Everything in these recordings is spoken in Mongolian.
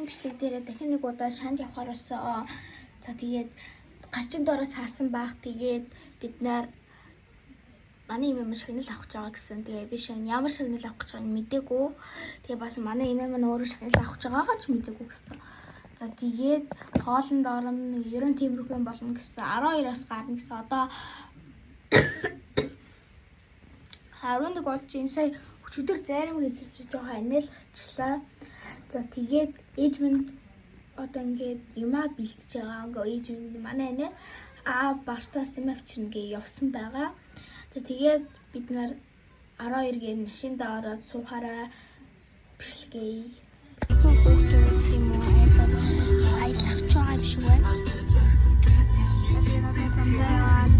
Дараагийн бичлэг дээрээ дахин нэг удаа шанд явахаар болсон. За, тэгээд гарчин доороос харсан баах. Тэгээд бид нар манай эмээ маань шагнал авах гэж байгаа гэсэн. Тэгээ би шагнал ямар шагнал авах гэж байгааг нь мдээгүй. Тэгээ бас манай эмээ маань өөрөө шагнал авах гэж байгаагаа ч мдээгүй гэсэн. За, тэгээд хоолнд орно, ерөн тиймэрхүү юм болно гэсэн. 12-оос гарна гэсэн. Одоо 11 болж энэ сая өчигдөр зарим эзэж жоохон анил гарчлаа. За, тэгээд ээж минь одоо ингээд юмаа бэлтэж байгаа. Ингээ ээж минь манай анаа аа барцаас юм авчирна гээ явсан байгаа. За, тэгээд бид нар 12 гээд машиндаа ороод суухаараа бичлэгээ. Хүүхдүүд юм уу аялах ч байгаа юм шиг байна. За, тэгээд одоо замдаа яваад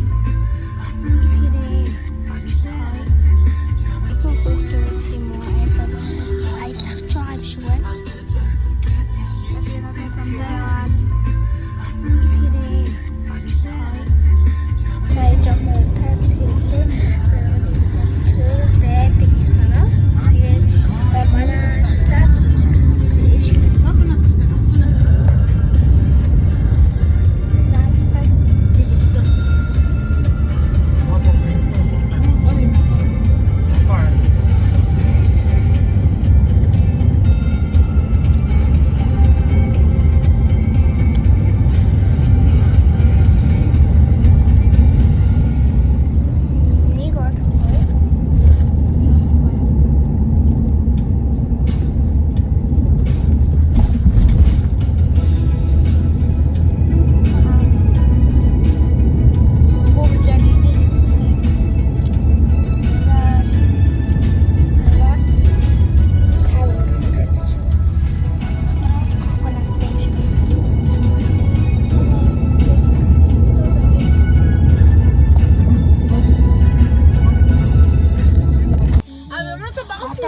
ирэхээрээ очицгоё. Хүүхдүүд юм уу аялах ч байгаа юм шиг байна. За, тэгээд одоо замдаа яваад ирэхээрээ очицгоё. Сая жоохон тайлбар хэрэглээ. За, тэгээд чуур байдаг юмсараа. Тэгээд манай шоколад шоколад. За, сая. Нэг болохгүй. Нэг болохгүй.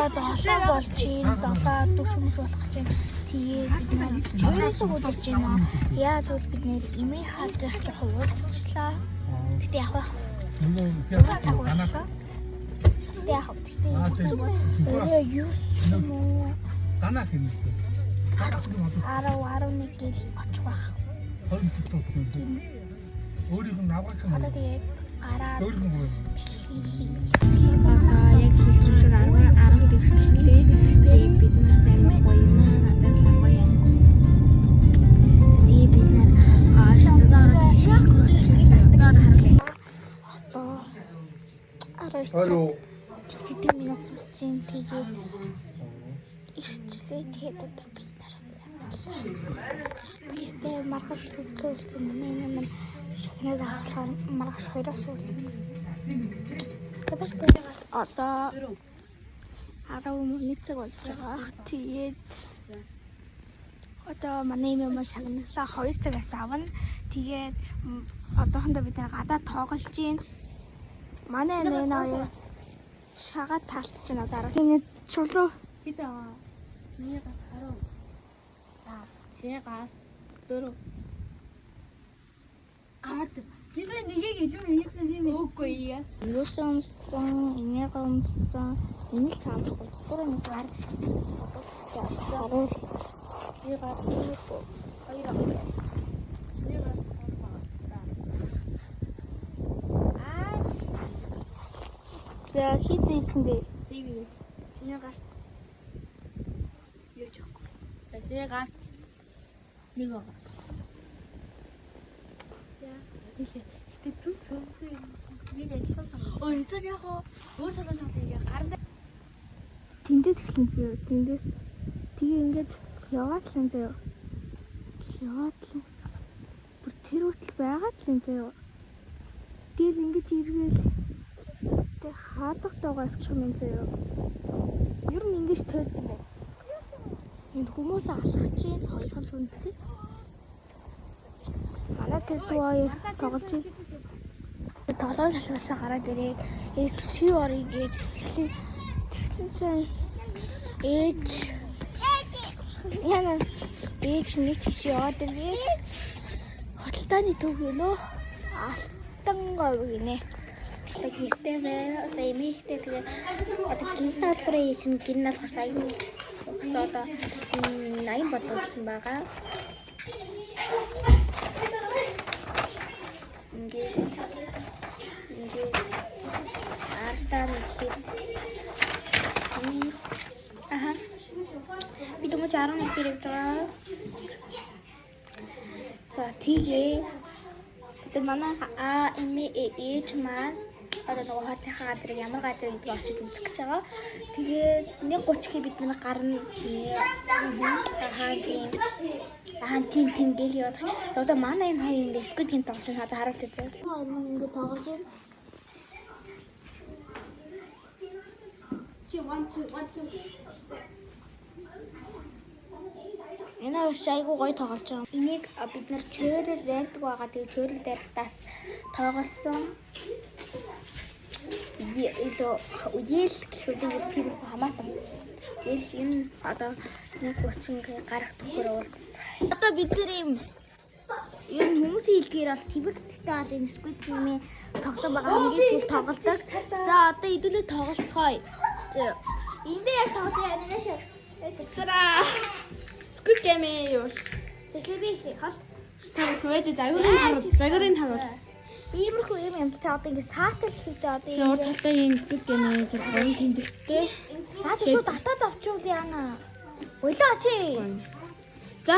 Одоо 7 болж байна. 7 40 хүмүүс болох гэж байна. Тэгээд бид нар чойроос өдөрж байна. Яа тэгвэл бид нэр эмээ хаа дээр жоохон уулзчлаа. Гэтэ яг байх цаг боллоо. Гэтэ яг гэтэ өрөө 9 юм уу? Данаа хэмжээ. 10 11 гэл очих байх. Өөрийнх нь авгаач юм. Одоо тэгээд гараад Өөрийнх нь гоо. бичлэг хийе. Одоо яг хэлсэн шиг 10 10 гэрчлээ. Тэгээд бид нарт амар гоё юм аа. Надад л гоё юм. За, тэгээд бид нар шатанд ороод харуулъя. Одоо 12 цаг хэдэн минут болж байна. Тэгээд ирчлээ. Тэгээд одоо бид нар баяртай маргааш өглөө үлдсэн. Манай энэ маань шагнал авахлаар маргааш хоёроос үлдэн гэсэн. Тэгээд баяртай. Одоо 11 цаг болж байгаа. Тэгээд одоо манай юм маань шагналаа 2 цагаас авна. Тэгээд одоохондоо бид нар гадаа тоглож байна. Манай энэ хоёр шагаа талцж байна одоо. Тэгээд чулуу Хэд аа? Чиний гарт 10. За, чиний гарт 4. Аа. Чи сая нэгийг илүү хийсэн би мэдгүй. Үгүй яа. Юусэн өмссөн, энийг өмссөн, энийг цаамрахгүй. Дотор нэг гар харуул. Чиний гарт 2. 2. Чиний гарт 3 байгаа. За. Аа. За, хэд ийсэн бэ? Нэг нэг. Чиний гарт юу ч байхгүй. За, чиний гарт нэг байгаа. За. Гэтэ зүг сумтай юм. Би адилхан сан. Өө, энэ яг өөр салон тоглоё ингээ гаран Тэндээс эхлэн зөө. Тэндээс. Тэгээ ингээд яваад л юм зөө. Яваад л. Бүр тэр хүртэл байгаад л юм зөө. Тэгэл ингэж эргээл тэг хаалга дуугаа явчих юм зөө. Ер нь ингэж тойрд юм байна. Энд хүмүүс алхаж чинь хоёрхан хүнстэй. Манай тэр дүү хоёр тоглож байна. Тоглоом салбаасаа гараад ирээд ээж чи орё гэж хэлсэн. Тэгсэн чинь ээж яна ээж нэг тийш яваад ирээд худалдааны төв гинөө алтан говь гинэ. Одоо гэртээ байна. Одоо эмээхтэй тэгээ одоо гин болохоор ээж нь гин болохоор айгүй Өглөө одоо 80 болов гэсэн байгаа. Ингээд артаа нэхэд. Аха. Би дөнгөж 11 дээр явж байгаа. За, тэгээ. Одоо манай А М Э H маань одоо нөгөө хоолынхаа газрыг ямар газар гэдгийг очиж үзэх гэж байгаа. Тэгээд 1:30-ыг бид нар гарна тийм. Ахаа, тийм. Аа, тийм гэл явах. За, одоо манай энэ хоёр ингэ Squid Game тоглож байна. Одоо харуулъя зөө. Ингэ тоглож байна. Чи 1 2 1 2. Энэ хоёр чи айгүй гоё тоглож байгаа. Энийг бид нар чөөрөл дайрдаг байгаа. Тэгээ чөөрөл дайрахтаас тоглосон. Илүү үеэл гэхүүдийг тэр хамаатан. Тэгэл энэ одоо 1:30 гарах төхөр уулзсан. Одоо бид нар юм ер нь хүмүүсийн хэлдгээр бол твэгттэй бол энэ Squid Game-ийн тоглоом байгаа, хамгийн сүүл тоглолдог. За, одоо хэдүүлээ тоглолцгоё. За. Энд дээр яг тоглоё яана шээ. Сара. Squid Game юу? За, тэгэхээр би эхлэе. Холт. Та хөвэж загварын харуул. Загварын харуул. Иймэрхүү юм юм та одоо ингэ саатал хийхдээ одоо Тэгээ урд талдаа ийм Squid Game-ийн тэр гурван тэмдэгттэй. Наа чи шууд татаад авчвал яана. Болоо чи. За.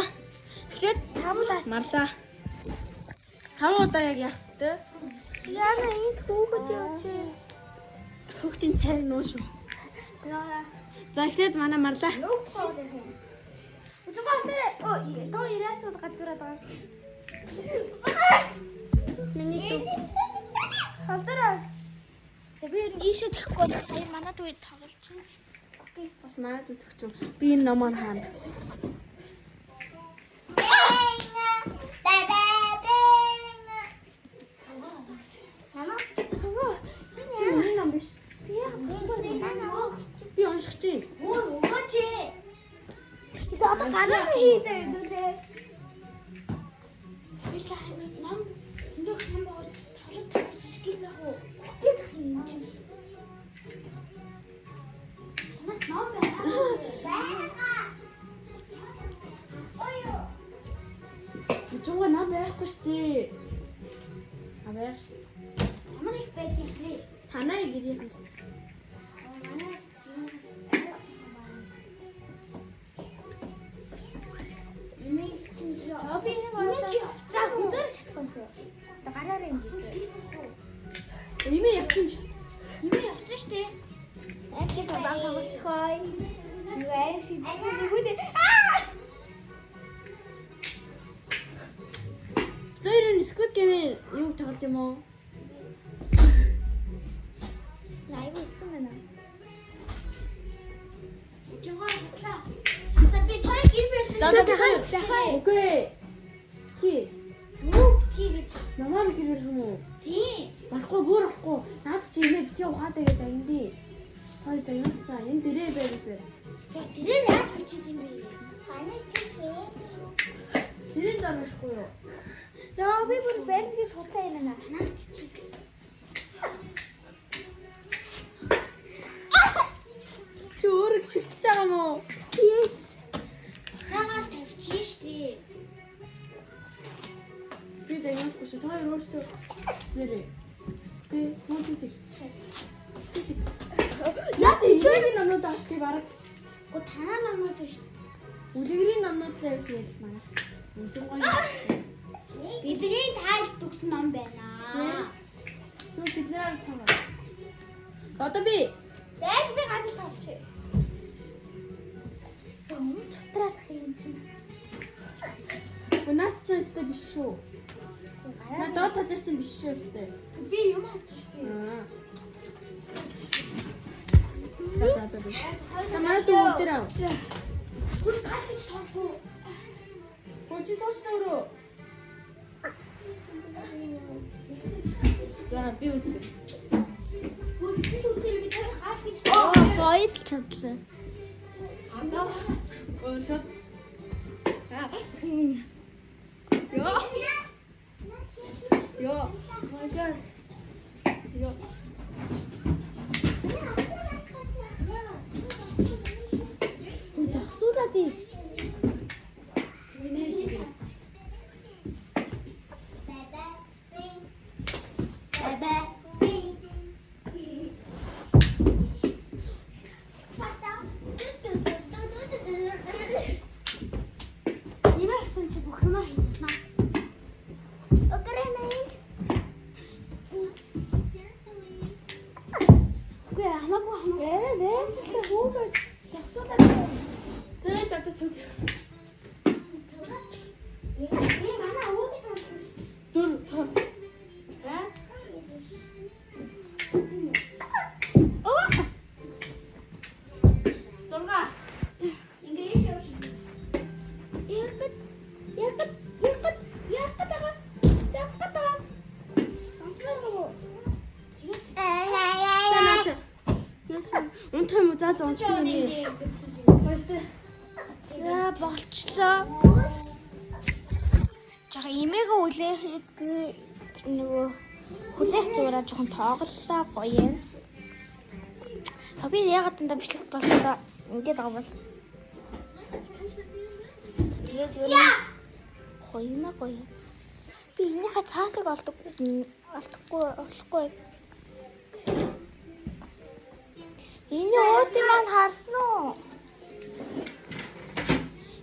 Эхлээд Там даа. марлаа. 5 удаа яг яах хэвтэй. Яана, энд хүүхэд яа чи. Хүүхдийн царай нуу шүү. Яа. За, эхлээд манай марлаа. Нүх хоол юм. Үжигтэй. Оо, доо ирээч галзуураад байгаа. Миний дүү. Холдороо. За, би ер нь ийшээ тэхгүй бол энэ манай дүү тоглож байна. Окей. Бас манай дүү төгч. Би энэ номоо хаана. Чи миний ном биш. Би унших чинь. Тэгээ одоо гараа хий заа хэдүүлээ. Ном зөндөх ном байгаа. Тоглоод тавьчих гэр байх уу? Би тах юм чинь. Ном байна. Жуга ном байхгүй шүү дээ. А, байх шүү. Ямар их байдгийг бэ? Танаа гэрийн. Би нэг оруулаа. За, хөлөөр чадахгүй юм зөө. Одоо гараараа ингэ зөө. Имээ явчих юм шүү дээ. Юм явчихсан шүү дээ. Аль шиг баг тоглолцгоё. Юу айр шиг нүгүнэ. Аа! Тэр нь Squid Game-ийн юуг тоглолт юм уу? Айгу хэцүү байна. Жуга хутлаа. За, би хоёр гэр барьсан. За, За, хай. Үгүй ээ. Тий. Юу тий гэж. Намаар гэр барих юм уу? Тий. Болохгүй, бүр болохгүй. Наад чи имээ битгий ухаатай гэж агндий. Хоёр загнуулсан. Энэ дөрөө байр бэр. Я, тэрээр яаж бичиж юм бэ? Сэрэн дор барихгүй юу? Яа, би бүр барина гэж судлаа юм байна. Наад чи. Чи өөрөө гიშгтэж байгаа юм уу? Yes. Нагаар тавьчих штэ. Би загнуулахгүй шүү. Та хоёр өөртөө нэрээ. Тэ, мөн тийш. Яа, чи илээгийн номнууд авчих бараг. Го танаа номууд биш. Үлгэрийн номнууд л авах юм манай. Үнэн гоё. Бидний тайлд төгсөн ном байна. Тэгвэл бид нэр авах юм. Одоо би Байж, би ганц л тавьчих. Өмнө чутраах юм чинь. Өнөөс чи өстэй биш шүү. На доод талын чинь биш шүү өстэй. Би юм авчих штэ. Аа. За за за. Та манай дүү бүгд ав. За. Бүр гал гэж тоглохгүй. Хөө чи суучлаа өөрөө. За, би үзье. Бүр би сүлдээ би тэр гал гэж Бойл чадлаа. Андаа. Өөрсөө. Йоо. Йоо. My gosh. Йоо. За унтсан юм. За болчлоо. Жага имээгээ үлээхэд би нөгөө хүлээх зуураа жоохон тооглолоо гоё юм. Би ягаад дандаа бичлэг болтоо ингэж байгаа бол. Тэгээд юу гоё гоё. Би энийхээ цаасыг олдохгүй олдохгүй олохгүй. Энэ уудын маань харсан уу?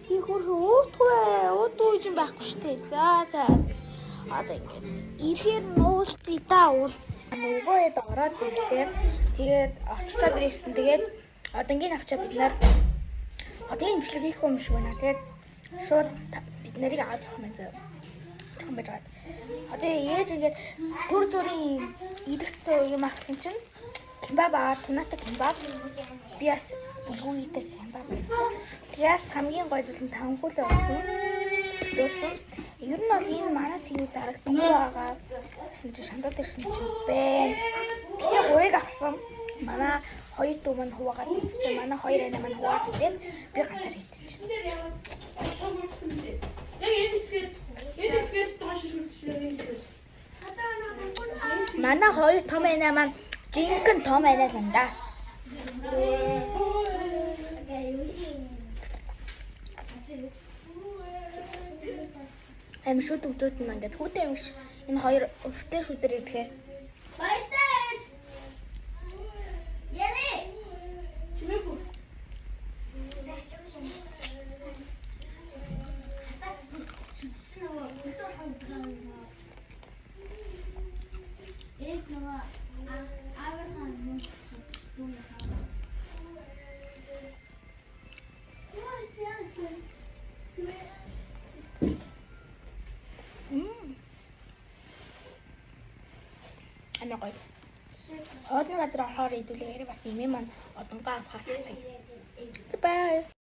Би хөрхө уудгүй уудгүй юм байхгүй штэ. За за. Одоо ингээд ирэхээр нуулцъя да уулз. Нөгөө хэд ороод ирлээ. Тэгээд очичоод ирсэн. Тэгээд одоо ингээд авчаа бид нар одоо энэ бичлэг хийх юм шиг байна. Тэгээд шууд бид нарыг аваад явах юм заа. Жоохон байж байгаа. Одоо ээж ингээд төр зүрийн идэх зүй юм авсан чинь кимбаб аваад тунатай кимбаб би бас булгуугийтэй кимбаб авсан. Тэгээс хамгийн гоё зүйл нь танхуул явсан. Дөөсөн. Ер нь бол энэ манай сэний зарагдахгүй байгаа. Гэсэн чинь шандаад ирсэн чинь бэ. Гэтэ гурыг авсан. Манай хоёр дүү маань хуваагаад идсэн. Манай хоёр ана маань хувааж идээд би ганцаар идчих. Яг энэ хэсгээс доош шүрдэж энэ хэсгээс. Манай хоёр том ана маань жинхэнэ том ана л юм да. Аим шүд өгдөөд нь ингээд хүүтэй юм шиг энэ хоёр өвтэй шүдэр идэхээр Баяртай ээж. Яри. Чимээгүй. Ээж нөгөө аавынхаа мөнгө дүү. Амар гоё. Хоолны газар орохоор идүүлээ бас имээ маань одонгаа авахар хасаа. Bye.